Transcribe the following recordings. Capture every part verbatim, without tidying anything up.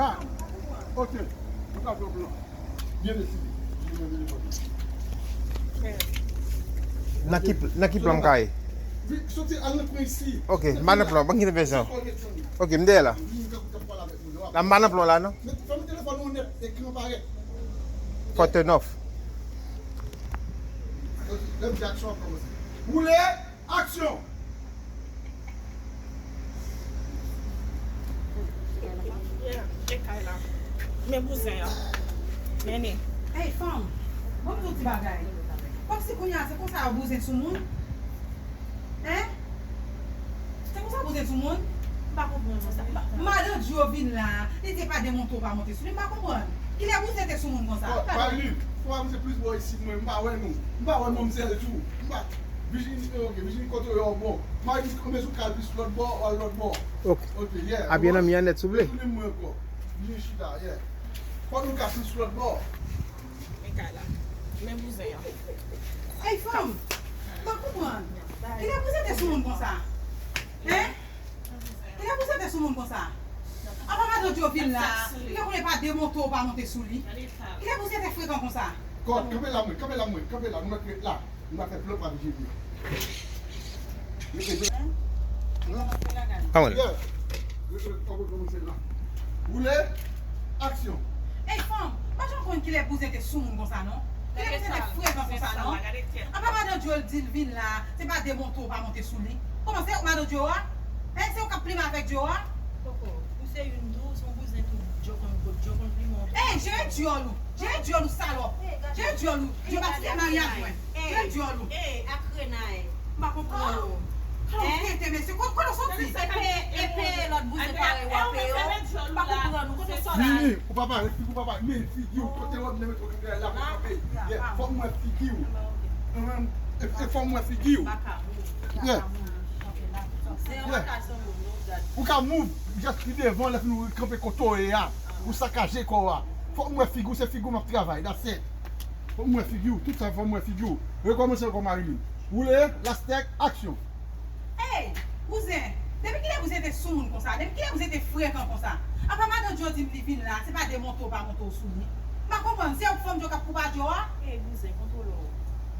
Ah, ok. Nou ka fè plan. Byen deside. Byen deside. Nan ki, nan ki plan m ka ye? Soti al nan kwen isi. Ok, m pa nan plan, ban kite bezwen. Ok, m dèyè la. La m pa nan plan la non. Fèmen telefòn ou nèt, ekran parèt. Fò turn off. Ok, lè m di aksyon ap kòmanse. Woule, aksyon. Men bouzen an. Men ni. Ey fanm, ban m di w ti bagay. Kòmsi kounye a se konsa yo bouzen sou moun? Hein? Se konsa bouzen sou moun? M pa konprann sa. Madan Djo vin la, li di pa demonte w pa monte sou li, m pa konprann. Kilè bouzen te sou moun konsa? Marilyn, fò avanse plis bò isit mwen, m pa wè nou. M pa wè manmzèl tou. M pa. Vijini, ok, Vijini kote w ye w bon. Marilyn, kanpe sou kal plis lòt bò, w al lòt bò. Ok. Apye nan mi an nèt souple. Tounen mwen ankò. Vijini chita, yeah. Fò nou ka plis lòt bò. Men kay la. Men bouzen an. Ey fanm, m pa konprann. Kilè bouzen te sou moun konsa? Hein? Kilè bouzen te sou moun konsa? Apa madan Djo vin la, li te konnen pa demonte w pa monte sou li. Kilè bouzen te frekan konsa? Kòd, kanpe la mwen, kanpe la mwen, kanpe la, nou mèt ret la. Nou va fè plan pa vije vye. Kòman? Woule, aksyon. Ey fanm, m pa janm konn kilè bouzen te sou moun konsa non. Kilè bouzen te frekan konsa non. Apa madan Djo di l vin la, se pa demonte w pa monte sou li. Kòman se ou k madan Djo a? Hein, se ou k ap plimen avèk Djo a? Koko, ou se youn tou, se yon bouzen tou. Djo konn kot, Djo konn plimen w tou. Ey, jere dyòl ou, jere dyòl ou salòp. Jere dyòl ou, Djo pa t fè maryaj mwen. Jere dyòl ou. Ey, ak renay. M pa konprann ou. Kòlò tete mesye, kote w soti? Epe, epe lòt bouzen parèy w ap peye yo. M pa konprann ou, kote w sòti? Vini, ou pa parèt, figi w pa parèt, men figi w, kote w ap nan metwo kagay la pou kanpe. Fò m wè figi w. E fò m wè figi w. Ou ka move, just li devan lè fini ou kanpe kote w ye a. Ou sakaje kò w a. Fò m wè figi w, se figi w m ap travay, that's it. Fò m wè figi w, tout sa fò m wè figi w. Rekòmanse ankò Marilyn. Woule, lastèk, aksyon. Ey, bouzen, depi kilè bouzen te sou moun konsa? Depi kilè bouzen te frekan konsa? Apa madan Djo di m li vin la, se pa demonte w pa monte w sou li. M pa konprann, se ou k fanm Djo k ap koupe a Djo a? Ey, bouzen, kontwole w.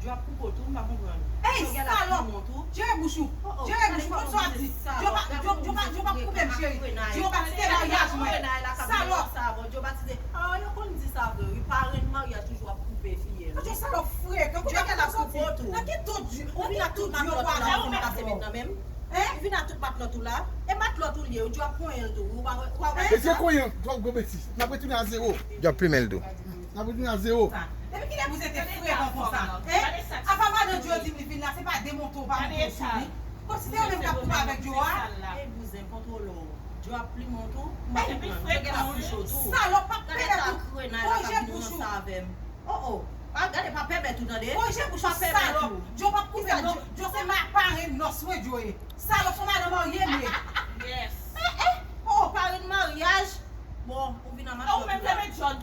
Djo ap koupe w tou, m pa konprann. Ey, salòp! Jere bouch ou. Jere bouch ou, konn sa w ap di. Djo pa, Djo, Djo pa, Djo pa koupe m cheri. Djo pa tite maryaj mwen. Salòp! Djo pa tite. Ah, yo konn di sa vre, wi. Parenn maryaj toujou ap koupe fiyèl. Djo salòp frekan, kou kaka l ap koupe w tou. Nan ki tout, nan ki tout Djo kwaze avè w? Ou vin ak tout matlòt ou la. E matlòt ou l ye, ou Djo ap konyen l tou, wi. Ou pa, ou pa. Mesye konyen, twòp gwo betiz. N ap retounen a zewo. Djo ap plimen l tou. N ap retounen a zewo. Depi kilè bouzen te frekan konsa? Hein? Apa madan Djo di m li vin la, se pa demonte w pa monte w sou li. Kòmsi se ou menm k ap koupe avèk Djo a? Ey bouzen, kontwole w. Djo ap plimen w tou. M pa konprann. Djo gen la bouch ou tou. Salòp, pa pèmèt ou. Konje bouch ou. Oh, oh. Pa gade, pa pèmèt ou tande. Konje bouch ou, salòp. Djo p ap koupe m non. Djo se ma parenn nòs mwen Djo ye. Salòp, se madan marye m ye. Yes. Eh, eh. Oh, parenn maryaj. Bon, ou vin a matlòt ou la.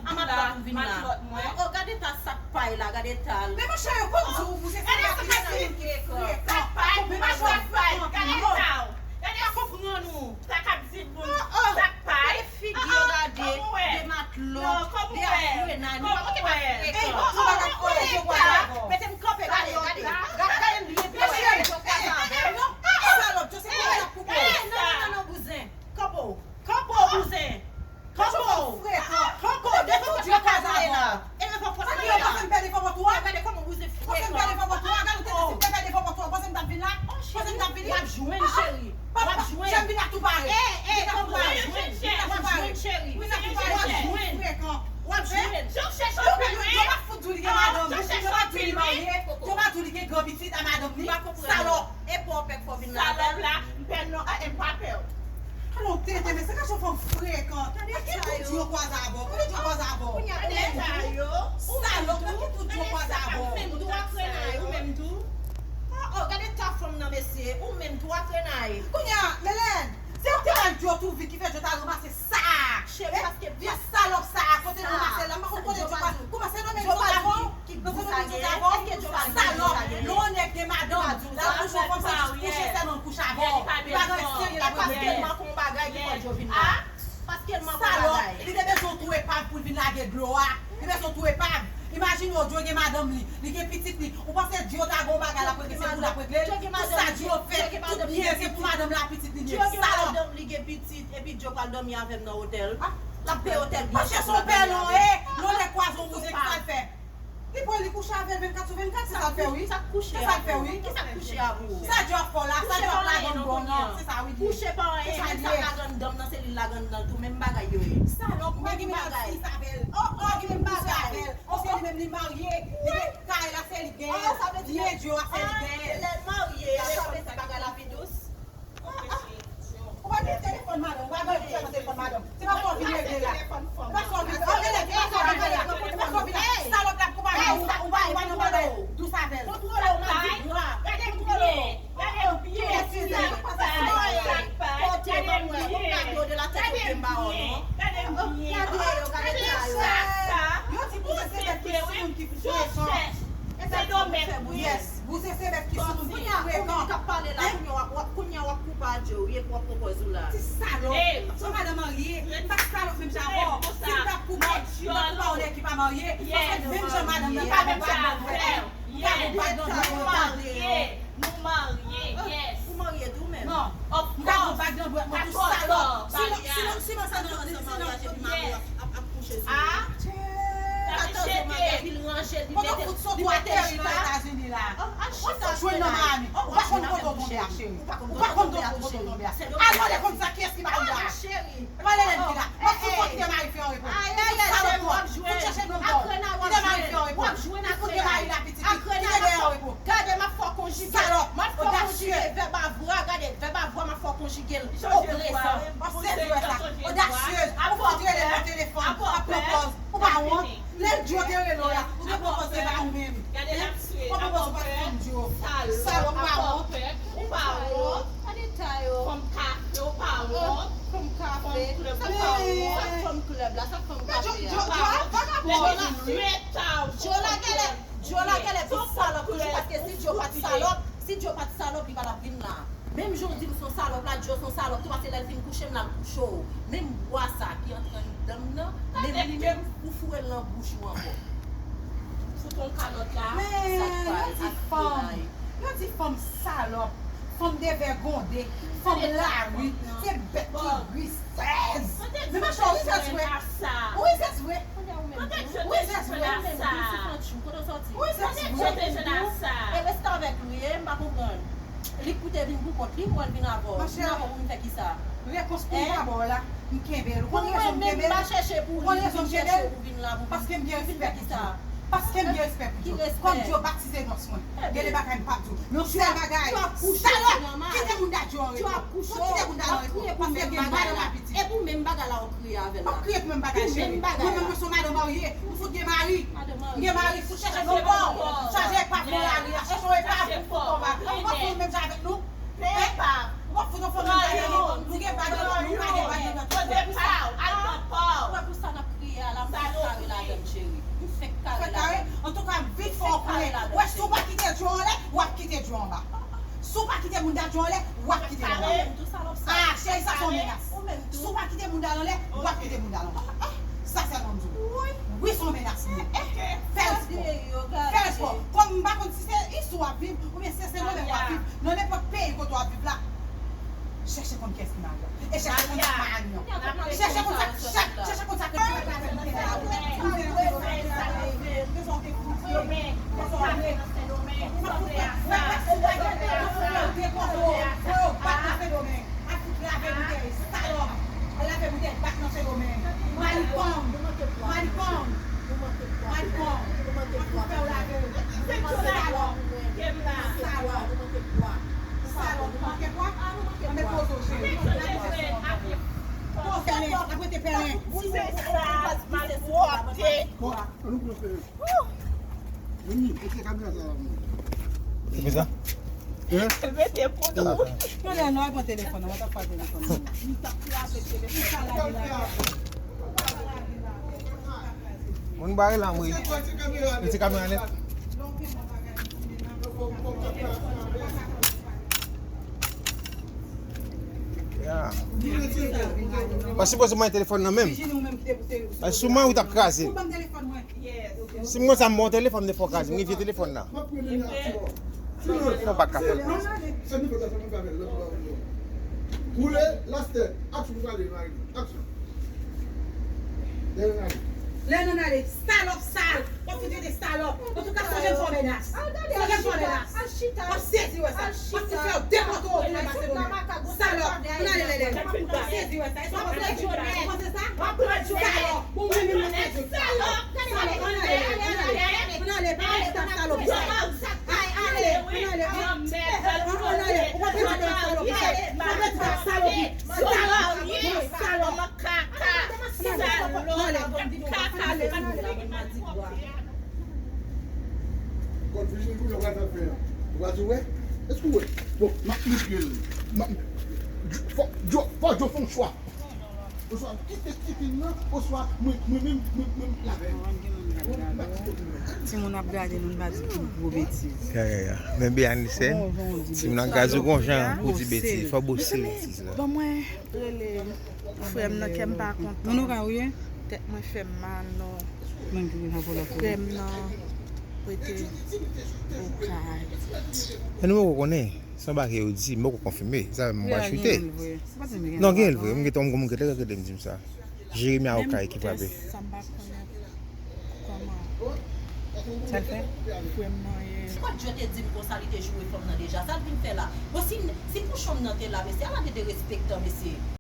A matlòt ou vin la. Oh, oh, gade ta sak pay la, gade ta l. Men monchè, yo konn di w pou se sa ki frekan. Sak pay, matlòt pay, gade ta w. Gade ta w. Sa k ap di moun, sak pay. Gade figi yo gade, de matlòt, de ak grenay, nou pa poko frekan. Ey, bon, tou bagay konnen Djo kwaze avè w. Mete m kanpe, gade, gade. Gade, gade m byen pi wè, Djo kwaze avè w. Non, salòp, Djo se konnen l ap koupe w. Non, non, non, non, bouzen. Kanpe w. Kanpe w, bouzen. Kanpe w. Kanpe w, devan Djo kwaze avè w. E devan pòt la. Sa ki yo panse m pè devan pòt ou a? Gade kòman bouzen frekan. Panse m pè devan pòt ou a? Gade ou te di si m te pè devan pòt ou a, panse m t ap vin la? Panse m t ap vin la? W ap jwenn, cheri. W ap jwenn. Jan m vin la tou pare. Ey, ey, w ap jwenn, cheri. W ap jwenn, cheri. W ap jwenn. W ap jwenn. Yo, yo, yo pa fout di w li gen madanm. Yo pa di w li marye. Yo pa di w li gen gran pitit a madanm li. Salòp. E pa w pè k fè w vin la avè l? Salòp la, m pè non, e m pa pè w. Alò, tete, men se ka jan fanm frekan. Nan ki tout Djo kwaze avè w? Kote Djo kwaze avè w? Kounye a, ou menm tou. Salòp, nan ki tout Djo kwaze avè w? Ou menm tou ak renay, ou menm tou. Oh, oh, gade ta fanm nan, mesye. Ou menm tou ak renay. Kounye a, Melèn, se ou ki bay Djo tou vi ki fè Djo ta ranmase sa. Cheri, paske vye salòp sa a, kote l ranmase l la, m pa konn kote Djo pa, kòman se nan men Djo pa di ki bouch sa gen, èske Djo pa di ki bouch sa gen? Salòp, lè yon nèg gen madanm, l ap kouche yon fanm, se jis kouche sèlman l kouche avè w. Li pa gen serye l ap regle. Paske l manke yon bagay ki fè Djo vin la. Paske l manke yon bagay. Salòp, li Chino, Djo gen madanm li, li gen pitit li. Ou panse Djo ta gon bagay l ap regle, se pou l ap regle l? Tout sa Djo fè, tout byen, se pou madanm la, pitit li li ye. Salòp! Madanm li gen pitit, epi Djo pral dòmi avè m nan otèl. L ap peye otèl byen. Paske se yon pè non, e, non lè kwaze yon bouzen, ki sa l fè? Li pran li kouche avè l vennkat sou vennkat, se sa l fè wi. Sa k kouche a pou ou? Ki sa k kouche a pou ou? Sa Djo ap fè w la, sa Djo ap lage anndan w nan, se sa wi li ye. Kouche pa anyen, menm sa k lage anndan m nan, se li l lage anndan l tou, menm bagay yo ye. Salòp, ou pa gen bagay. Ou pa gen bagay. Paske li menm li marye, li gen kay la se li genyen, byen Djo a se li genyen. Lè l marye, sa vle di bagay la pi dous. Ou pa gen telefòn madanm, ou pa gen telefòn madanm. Se pa sa w vin regle la. Se pa sa w vin regle la. Se pa sa w vin regle la. Se pa sa w vin regle la. Salòp la, ou pa, ou pa, ou pa nan bagay dous avè l. Kontwole w, mwen di bra. Gade m byen. Gade m byen. Sa k pa sa. Kote ban mwen yon kado de la tèt yo byen ba w non. Gade m byen. Gade yo, gade sa yo. Yo di pou se se bèt ki sou moun ki frekan. Se domèt wi. Yes. Bouzen se bèt ki sou moun ki frekan. Kounye a, kounye a w ap, w ap, kounye a w ap koupe a Djo wi, epi w ap pran pòz ou la. Ti salòp. Se yon madanm marye, m pa t salòp menm jan avè w. Si m t ap koupe w, m t ap koupe w lè ki pa marye. Paske menm jan madanm nan pa menm jan avè w. Ou pa gon bag nan dwèt mwen. Nou marye. Nou marye, yes. Ou marye tou menm? Non. M ka gon bag nan dwèt mwen tou, salòp. Sinon, sinon, sinon, sinon, sinon. Ap, ap kouche sou li. Katòz an maryaj, li ranje l, li mete l, li mete l chita. Ou fout jwenn nan Miami. Ou pa konn kote w tonbe a, cheri. Ou pa konn kote w tonbe a. Al mande konn sa kiyès ki marye a. Cheri. E pa Lelèn ki la. W ap fout fò kite mari fi an repo. Ayayay, cheri, w ap jwenn. Fout chèche nonm pa w. Kite mari fi an repo. W ap jwenn ak Renay. Kite dèyè w repo. Gade, m ap fè w konjige. Salòp. M ap fè w konjige vèb avwa. Gade, vèb avwa, m ap fè w konjige l. O prezan. W ap sezi wè sa. Odasyez. Ou fout rele nan telefòn. W ap pran pòz. Ou pa wont. Lè Djo te rele w la, ou te pran pòz se pa ou menm. Hein? Ou pran pòz ou pa t fanm Djo. Salòp, ou pa wont. Ou pa wont. Gade ta yo. Fanm kafe, ou pa wont. Fanm kafe. Fanm klèb, ou pa wont. Sa k fanm klèb la, sa k fanm kafe a. Djo, Djo, Djo, vagabon. Djo la genlè, Djo la genlè pi salòp toujou, paske si Djo pa t salòp, si Djo pa t salòp, li pa t ap vin la. Menm jan w di m se yon salòp la, Djo se yon salòp tou, paske lè l fin kouche m, l al kouche w. Menm bwa sa ki antre anndan m nan, menm li menm, ou foure l nan bouch ou ankò. Fout yon kalòt la. Men, yo di fanm, yo di fanm salòp, fanm devègonde, fanm lari, se bèt ki rizèz. Men machè, ou rizèz vre. Ou rizèz vre. Ou rizèz vre. Ou rizèz vre. Ou rizèz vre. E reste avèk li, e m pa konprann. Li koute vin pou kont li, pou al vin avè w. Vin avè w pou vin fè kisa? Repons pou m pa ba w la, m kenbe l. Ou konn rezon m kenbe l? Ou konn rezon m kenbe l? Paske m gen respè pou Djo. Paske m gen respè pou Djo. Kòm Djo batize nòs mwen. Gen de bagay m p ap di w. Men yon sèl bagay, salòp, kite moun da Djo an repo. Fout kite moun da l an repo. Paske m gen madanm ak pitit. E pou menm bagay la w ap kriye avè l la. M ap kriye pou menm bagay, cheri. Mwen menm, mwen se yon madanm marye. M fout gen mari. M gen mari, fout chèche nonm pa w. Chèche epav nan lari a. Chèche yon epav pou fout anba. Ou pa fout menm jan avèk nou. Epav. Ou pa fout yon fanm nan lari a. Nou gen bag nan nou, nou pa gen bag nan nou. Poze pa w, al pran pa w. Ou wè pou sa n ap kriye a la, m fèk kare ladan m, cheri. M fèk kare ladan m. Antouka, vit fè w konnen. Wè, si w pa kite Djo anlè, w ap kite Djo anba. Si w pa kite moun da Djo anlè, w ap kite l anba. Ah, cheri, sa se yon menas. Si w pa kite moun da l anlè, w ap kite moun da l anba. Sa sèlman m di w. Wi, se yon menas li ye. Fè respè w. Fè respè w. Kòm m pa konn si se isi w ap viv, oubyen si se Sendomeng w ap viv, nan nenpòt peyi kote w ap viv la, chèche konn kiyès ki mari w. E chèche konn sa k madanm nan. Chèche konn sa, chèche konn sa k Al fout lave boutèy, salòp. Al lave boutèy, bat nan Sendomeng. Malikong, malikong, malikong. Al fout fè w lave. Salòp, salòp, salòp. Ou manke pwa? Anben poze w, cheri. Poze w, ap rete pèlen. Bon, ann nou pran fè. Vini, mete kamera sa la pou mwen. Epi sa? Hein? Mete pou nou. Mwen la, non, al pran telefòn nan, mwen t ap pran telefòn nan. Li t ap kraze telefòn. Moun bare la, mwen. Mete kamera nèt. Pa sipoze mwen telefòn nan menm. Sou mwen ou t ap kraze l. Si m konn sa m bon telefòn de fò kraze, m gen vye telefòn nan. Non, pa ka fè. Woule, lastè, aksyon pou pale, mari. Aksyon. Lè nou ale, salòp sal, w ap fout rete salòp. Antouka, sonje m fè w menas. Sonje m fè w menas. W ap sezi wè sa. W ap fout fè w dekote w tounen pase tounen. Salòp, ann ale lè lè. W ap sezi wè sa. Èske w panse sa? W ap pran salòp. Bon, mwen menm mwen sezi. Salòp. Ann ale, ann ale, ann ale. Ann ale, pa rete ak salòp. Ay, ale, ann ale. Ann ale. Ou pa rete ak salòp. Ou pa rete ak salòp. Salòp. Salòp. Kaka. Salòp. Kaka. Kaka. Kòd Vijin Junior pral fè a. Ou pa di wè? Èske w wè? Bon, m ap montre l. M ap, fò, Djo, fò Djo fè yon chwa. Oswa kite Steven nan, oswa mwen, mwen menm, mwen, mwen lave l. Timoun ap gade nou, n pa di tout gwo betiz. Ya, ya, ya. Men behind the scene, timoun ap gade w gon jan pou di betiz. Fò w bose betiz la. Ban mwen rele frè m nan, kè m pa kontan. Moun ou ka ou ye? Tèt mwen fè m mal, non. Frè m nan rete okay. Men nou poko konnen, se yon bagay yo di, m poko konfime. Sa m pral chite. Non, gen l vre. M gentan, m gen lè rete m di m sa. Jeremi a okay ki frape. Sa m pa konnen kòman. Sa l fè? Frè m nan ye. Se pa Djo te di m konsa li te joure fanm nan deja. Sa l vin fè la? Bon, si, si Pouchon nan te la, mesye, ala de derespektan, mesye.